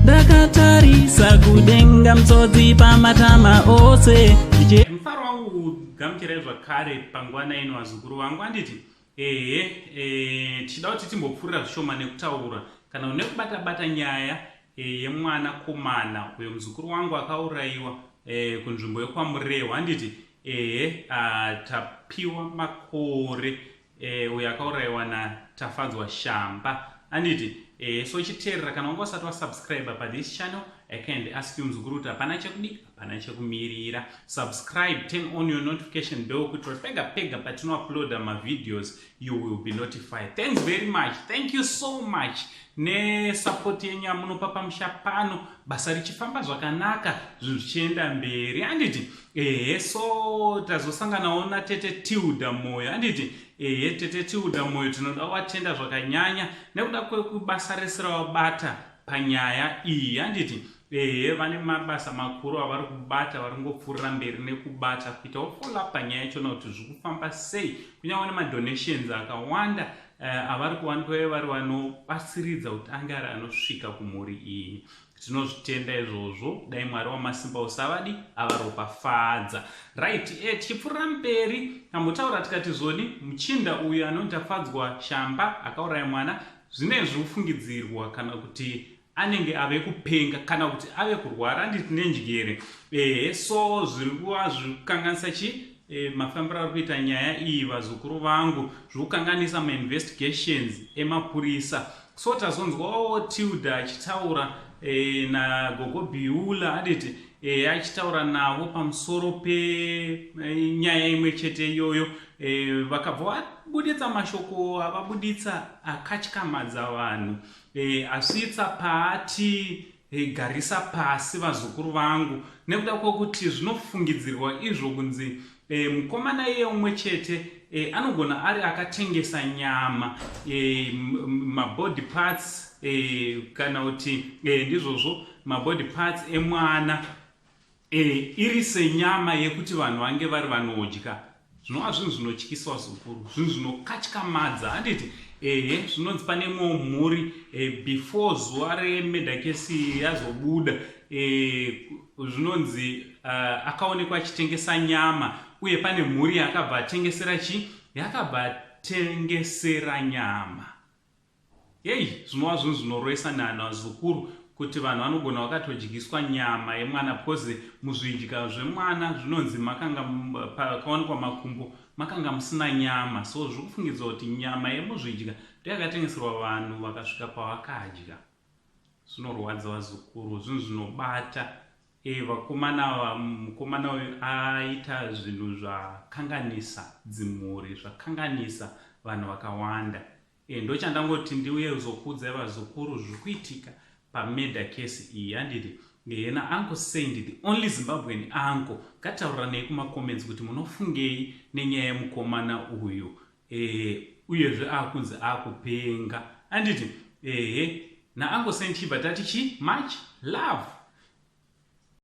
Ndakatarisa kudenga mtsodzi pamatama ose. Mufaro wangu kugamuchirai zvakare panguva ino vazukuru vangu anditi ehe e, tichida kuti timbopfuurira zvishoma nekutaura kana nekubata bata nyaya e, yemwana komana uyo muzukuru wangu akaurayiwa e, kunzvimbo yekwaMurehwa handiti ehe Tapiwa Makore e, uyo akaurayiwa naTafadzwa Shamba handiti e, so chiteerera kana wanga usati wasubscribe pathis channel, I can ask you muzukuru kuti hapana chekudi, hapana chekumirira. Subscribe, turn on your notification bell kuitira pega pega patinouploada mavideos you will be notified. Thanks very much, thank you so much nesupport yenyu yamunopa pamusha pano, basa richifamba zvakanaka, zvinhu zvichienda mberi handiti? Ehe, so tazosanganawo natete Tilda Moyo handiti? Ehe, tete Tilda Moyo tinoda kuvatenda zvakanyanya nekuda kwekubasa rese ravabata panyaya iyi handiti? Ehe, vane mabasa makuru avari kubata, vari kungopfuurira mberi nekubata kuitawo follow up panyaya yachona kuti zviri kufamba sei, kunyange nemadonations akawanda avari kuwanikwa vari vanobatsiridza kuti ange ari anosvika kumhuri iyi. Tinozvitenda izvozvo, dai Mwari wamasimba usavadi avaropafadza. Right, tichipfuurira mberi tambotaura tikati zvoni muchinda uyu anonzi Tafadzwa Shamba akauraya mwana zvine zvikufungidzirwa kana kuti anenge ave kupenga kana kuti ave kurwara anditi nenjere. Ehe, so zviri kuva zviri kukanganisa chi mafambiro ari kuita nyaya iyi vazukuru vangu, zviri kukanganisa mainvestigations emapurisa. So tazonzwawo Tilda achitaura nagogo Biula anditi achitaura navo pamusoro penyaya imwe chete iyoyo. Vakabva vabuditsa mashoko avabuditsa akatyamadza vanhu, asvitsa paati garisa pasi vazukuru vangu nekuda kwekuti zvinofungidzirwa izvo kunzi mukomana iye umwe chete anogona ari akatengesa nyama mabody parts kana kuti ndizvozvo mabody parts emwana iri senyama yekuti vanhu vange vari vanodya, zvinova zvinhu zvinotyisa zukuru, zvinhu zvinokatyamadza handiti? Ehe, zvinonzi pane imwewo mhuri before zuva remurder case yazobuda, zvinonzi akaonekwa achitengesa nyama uye pane mhuri yakabva atengesera chi yakabva atengesera nyama. Yei, zvinova zvinhu zvinoroesa navazukuru kuti vanhu vanogona vakatodyiswa nyama yemwana, because muzvidya zvemwana zvinonzi makanga pakawanikwa makumbo makanga musina nyama. So zviri kufungidzwa kuti nyama yemuzvidya ndoyakatengeserwa vanhu vakasvika pavakadya. Zvinorwadza vazukuru, zvinhu zvinobata. Vakomana ava, mukomana uyu aita zvinhu zvakanganisa dzimhuri, zvakanganisa vanhu vakawanda. Ndochandangoti ndiuye kuzokuudzai vazukuru zviri kuitika pamurder case iyi handiti? Yena Uncle Saint, the only Zimbabwean uncle. Ngatauranei kumacomments kuti munofungei nenyaya yemukomana uyu uyezve akunzi akupenga handiti? Ehe, naUncle Saint chibva tati chi much love.